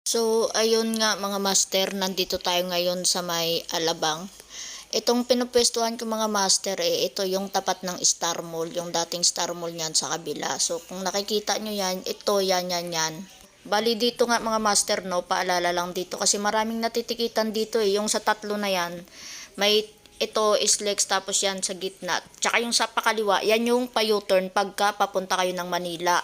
So, ayun nga mga master, nandito tayo ngayon sa may Alabang. Itong pinupwestuhan ko mga master, ito yung tapat ng Star Mall, yung dating Star Mall niyan sa kabila. So, kung nakikita nyo yan, ito, yan. Bali dito nga mga master, no, paalala lang dito kasi maraming natitikitan dito yung sa tatlo na yan. May ito is legs tapos yan sa gitna. Tsaka yung sa pakaliwa, yan yung pa-U-turn pagka papunta kayo ng Manila.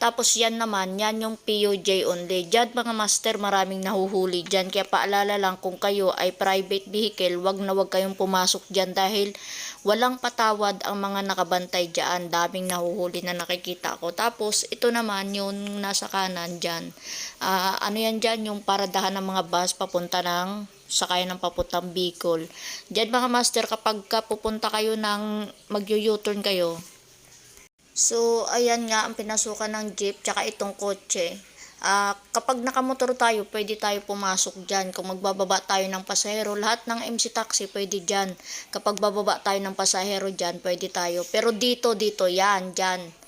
Tapos yan naman, yan yung PUJ only. Diyan mga master, maraming nahuhuli dyan. Kaya paalala lang kung kayo ay private vehicle, wag na wag kayong pumasok dyan dahil walang patawad ang mga nakabantay dyan. Daming nahuhuli na nakikita ko. Tapos ito naman yung nasa kanan dyan. Ano yan dyan? Yung paradahan ng mga bus papunta ng sakay ng papuntang Bicol. Diyan mga master, kapag pupunta kayo ng mag-U-turn kayo, so, ayan nga ang pinasukan ng jeep tsaka itong kotse. Kapag nakamotor tayo, pwede tayo pumasok dyan. Kung magbababa tayo ng pasahero, lahat ng MC taxi pwede dyan. Kapag bababa tayo ng pasahero dyan, pwede tayo. Pero dito, yan, dyan.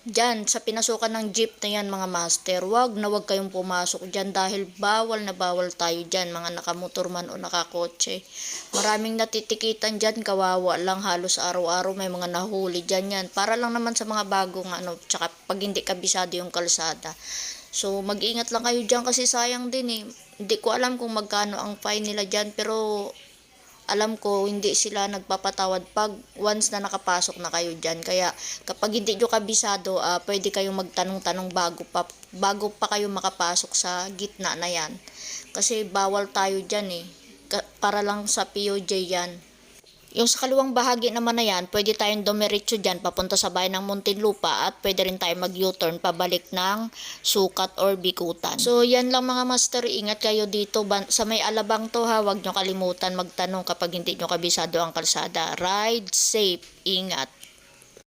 Dyan, sa pinasukan ng jeep na yan mga master, wag na wag kayong pumasok dyan dahil bawal na bawal tayo dyan, mga nakamotor man o nakakotse. Maraming natitikitan dyan, kawawa lang, halos araw-araw may mga nahuli dyan yan. Para lang naman sa mga bagong tsaka pag hindi kabisado yung kalsada. So, mag-ingat lang kayo dyan kasi sayang din eh. Hindi ko alam kung magkano ang fine nila dyan pero alam ko hindi sila nagpapatawad pag once na nakapasok na kayo dyan. Kaya kapag hindi nyo kabisado, pwede kayong magtanong-tanong bago pa kayo makapasok sa gitna na yan. Kasi bawal tayo dyan eh. Para lang sa POJ yan. Yung sa kaliwang bahagi naman na yan, pwede tayong dumiretso dyan papunta sa bayan ng Muntinlupa at pwede rin tayo mag-U-turn pabalik ng Sukat or Bikutan. So yan lang mga master, ingat kayo dito sa may Alabang to ha, huwag nyo kalimutan magtanong kapag hindi nyo kabisado ang kalsada. Ride safe, ingat.